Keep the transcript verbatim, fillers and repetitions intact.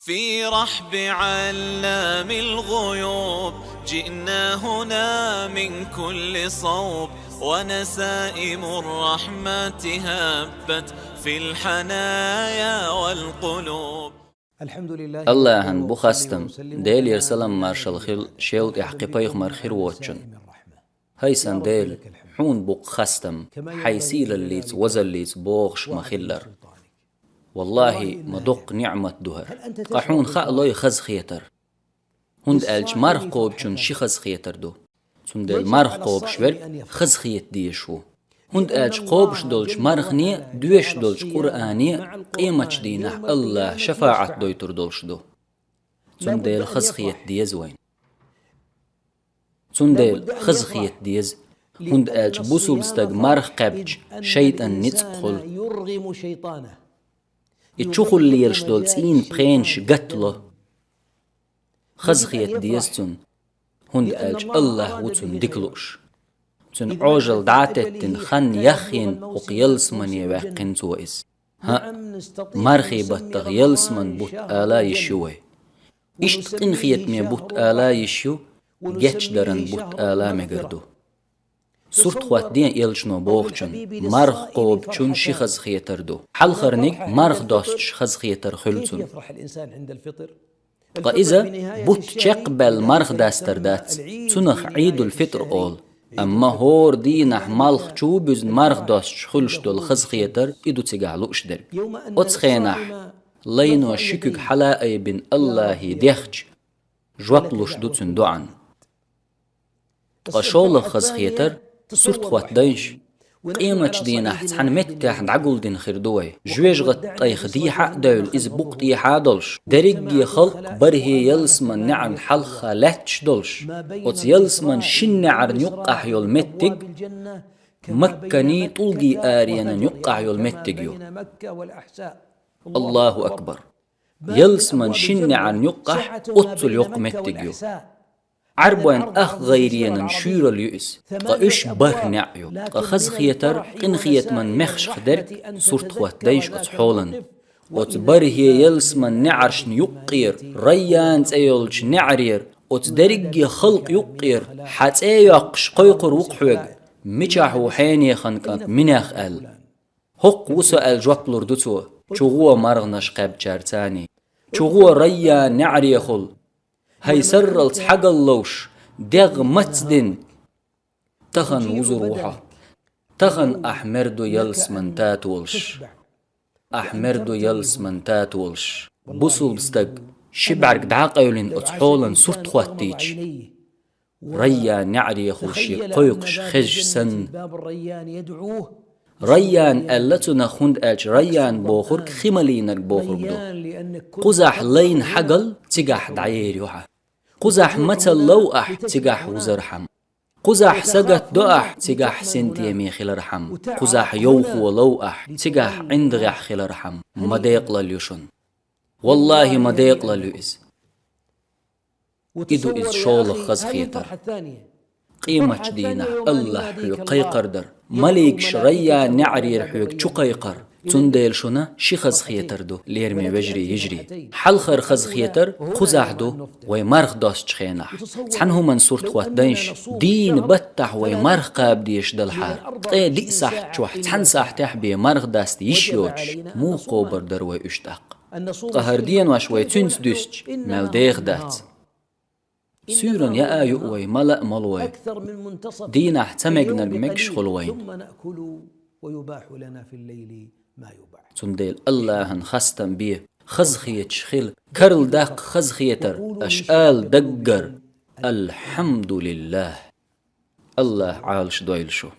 في رحب علام الغيوب، جئنا هنا من كل صوب، ونسائم الرحمة هبت في الحنايا والقلوب. Аллахӏан бу хастам, Делера салам-маршал хилда шел тӏехь кхин пайхамар хир воцучун. Хьай сан Дела, хьуна бу-кх хастам, хьайн сийлаллица, возаллица богӏуш ма хиллара. Валлахӏи, ма доккха ниӏмат ду хӏара. Ткъа хьуна хаа лой хазахетар. ХӀунда аьлча марха кхобучун ши хазахетар ду. Цундела марха кхобуш верг хазахета дезаш ву. ХӀунда аьлча кхобуш долчу мархане а, доьшуш долчу Къуръане а къематчу дийнахь Аллахӏа шафаӀат дойтур долуш ду. Цундела хазахета деза вайна. Цундела хазахета деза, хӀунда аьлча бусулба стаг марха кхаьбча, шайтӀан ницкъ хуьлу. И чухула лелаш долу цӀийнан пхенаш гатало. Хазахета деза цунна, хӀунда аьлча Аллахь ву цунна дика лууш. Цуьнан Ӏожалла дӀа а теттина, хан яхйина хӀокху ялсамане ваьккхина цо иза. ХӀаъ, мархий баттах ялсаман бутт ала йиш ю вай. Иштта къинхетаме бутт ала йиш ю, гечдаран бутт ала мегар ду. Сурт хӀоттаден элчано бохучун, марха кхобучун ши хазахетар ду. Хьалхарниг марха достуш хазахетар хуьлу цунна. Ткъа иза бутт чекхбаьлла марха дастар дац, цунах Ӏийдул-фитр олу. Амма хӀора дийнахь малх чу а буьзна марха достуш хуьлуш долу хазахетар и ду цигахь лууш дерг. Оцу хенахь лайно ши куьг хьала айбина Аллахье дехча, жоп луш ду цуьнан доӀанна. Ткъа шолгӀа хазахетар, сурт хӀоттадайша, къематчу дийнахь цхьана меттехь дӀагулдина хир ду вай. Жоьжахатин тӀайх дехьа а девлла, иза букъа тӀехьа а долуш, дерриге халкъ бархӀе ялсаман неӀарна хьалха лаьтташ долуш, оцу ялсаман шина неӀарна юккъахь йолу меттиг Макканий тӀулгий аренан юккъахь йолу меттиг ю. Аллаху акбар! Ялсаман шина неӀарна юккъахь оццул йоккха меттиг ю. Ӏарбойн ах гӀайренан шуьйралла ю иза, ткъа уьш бархӀ неӀ ю. Ткъа хазахетар, къинхетаман мехашха дерг сурт хӀоттадайша оцу хьолан. Оцу бархӀе ялсаман неӀаршна юккъера, Райян цӀе йолчу неӀарера, оцу дерриге халкъ юккъера хьан цӀе а йоккхуш кхойкхур ву-кх хьоьга, мичахь ву хьенехан кӀант, минех аьлла. ХӀокху ву со аьлла жоп лур ду цо, чугӀо марханаш кхаьбначаьрцаний. ЧугӀо Райян неӀарехула. ХӀай сарралц хьагалловш, дегӀ мацдина, тахана вузур ву хьо. Тахана ахь мер ду ялсаман татолаш. Ахь мер ду ялсаман татолаш. Бусулба стаг ши бӀаьрг дӀа а къевлина оцу хьолан сурт хӀоттийча, Райян неӀарехула шен кхойкхуш хезча санна. Райян аьлла цунах, хӀунда аьлча Райян бохург хи малийнарг бохург ду. Кхузахь лайна хьагал, цигахь дӀаер ю хьан. Кхузахь мацалла лов ахь, цигахь вузархьама. Кхузахь сагатдо ахь, цигахь синтеме хилархьама. Кхузахь йовхо лов ахь, цигахь ӀиндагӀехь хилархьама. Ма декъалалла ю шуна. Валлахи, ма декъалалла ю иза. И ду иза шолгӀа хазахетар. Къематчу дийнахь Аллахь хьоьга кхайкхар дар. Маликаш Райян неӀарера хьоьга чу кхайкхар. Цундела шуна ши хазахетар ду, лераме вежарий, йижарий. Хьалхара хазахетар кхузахь ду, вай марха достучу хенахь. Цхьана хӀуманан сурт хӀоттадайша, дийна баттахь вай марха кхаба дезаш далахьара, ткъе диъ сахьт чохь цхьана сахьтехь бен марха даста йиш йоцуш, муха кхобур дара вай уьш тӀаккха? Ткъа хӀара денош вай цуьнца дуьстича, мел деха дац. Суьйранна яа юу вай, мала а молу вай. Дийнахь ца мегнарг мегаш хуьлу вайна. Цундела Аллахьан хастам бе, хазахеташ хила, карладаккха хазахетар, аша ала даггара: «Алхьамдулиллахь». Аллахь Ӏалаш дойла шу.